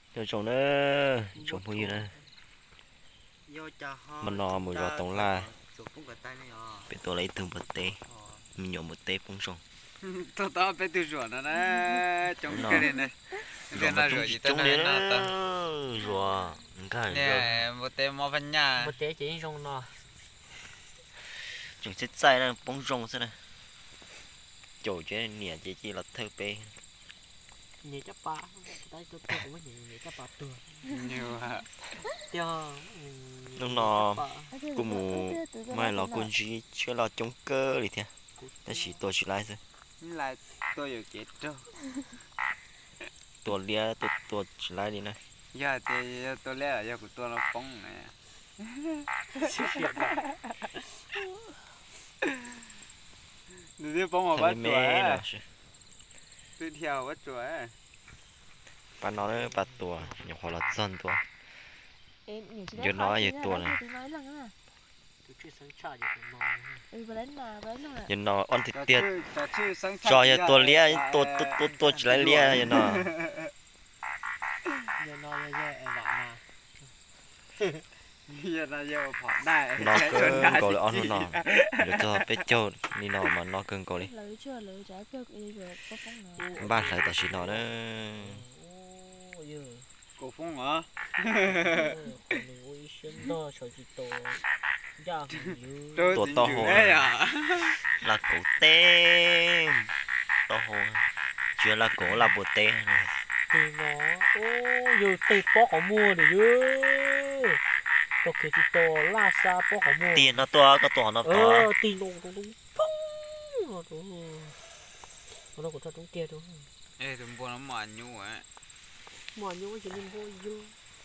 Nyob zoo na, tsoom phooj ywg na, hmo no mus zov toov laj, peb tua lawm ib tug npua teb, me nyuam npua teb poob zoo. Peb tug zuam no na, coob kawg li na. Zuam mas coob tsis coob li na, zuam nkag npua teb mob phab nyaj. Npua teb ces yeej zoo no. Tseem txaij txaij na, poob zoo xwb na. Caum tsev niam ces cia los thawj peb. Hnub no kuj mus, mas los kuj ntsib tsheb loj coob kawg li thiab, tab sis tua tsis laib xwb. Tua liab tua tsis laib li na. Yog tias yog tua liab los yog kuv tua no poob. Nws twb poob mas pab tsuas, twb dhia pab tsuas. Pab no pab tua, nyuam qhuav los txog ntua. Yog no yog tua na. Yog no ob tiag tiag, tso yog tua liab, tua tua tsis laib liab yog no. No kawg nkaus li ob hnub no, yuav txog peb caug li no mas no kawg nkaus li. Npaj hlawv tam sim no na. Tua taub hau, laj kauv teb, taub hau, tsis yog laj kauv, laj npua teb. Tig no, yog tig pob qhov muag nws yog, tau kev tsis tau laj xa pob qhov muag. Tig no tuaj, koj tua qhov no tod. Tig no, poob no, no kuv tso roob kiag rau. Tus npua no muaj nyuj, muaj nyuj ces li npua yug.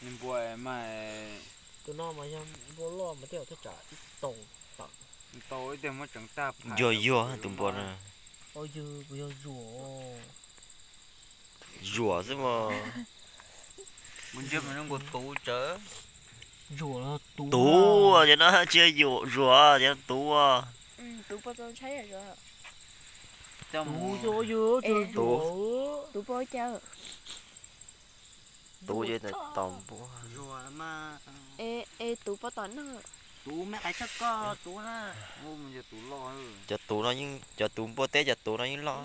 Npua mas, tus no mas yog npua loj mas tej zaum thaj tsam ib tau tawm. Yuag yuag tus npua no. Yog, yog zuam. Zuam xwb mas. Mus ntsia mas zoo nkaus tuv tsawv. Zuam los tuv. Tuv, cov no tsis yog zuam, cov no tuv. Tuv, tuv ces tom npua. Tuv, cov tuv npua teb cov tuv no yeej loj.